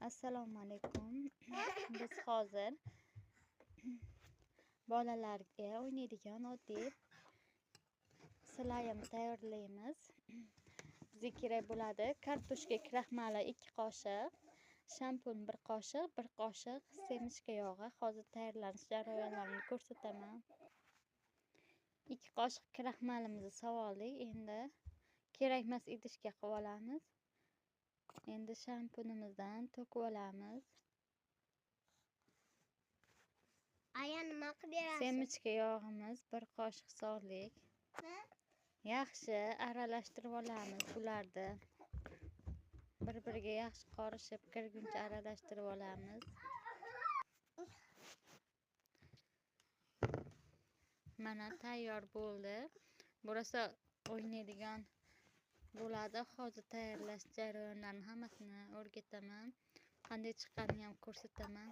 Assalomu alaykum. Biz hozir bolalarga o'ynaydigan oddiy slaym tayyorlaymiz. Bizga kerak bo'ladi kartoshka kraxmali 2 qoshiq, shampun 1 qoshiq, 1 qoshiq semishka yog'i. Hozir tayyorlanish jarayonlarini ko'rsataman. 2 qoshiq kraxmalimizni soldik. Endi kerakmas idishga qilib olamiz. Endi shampunimizdan to'kib olamiz. Aya nima qilib berasiz? Semichka yog'imiz 1 qoshiq soldik. Yaxshi aralashtirib olamiz bularni. Bir-biriga yaxshi qorishib kirguncha aralashtirib olamiz. Mana tayyor bo'ldi. Bu rosa o'ynaydigan bo'ladi. Hozir tayyorlash jarayonlarini hammasini o'rgataman. Qanday chiqqanini ham ko'rsataman.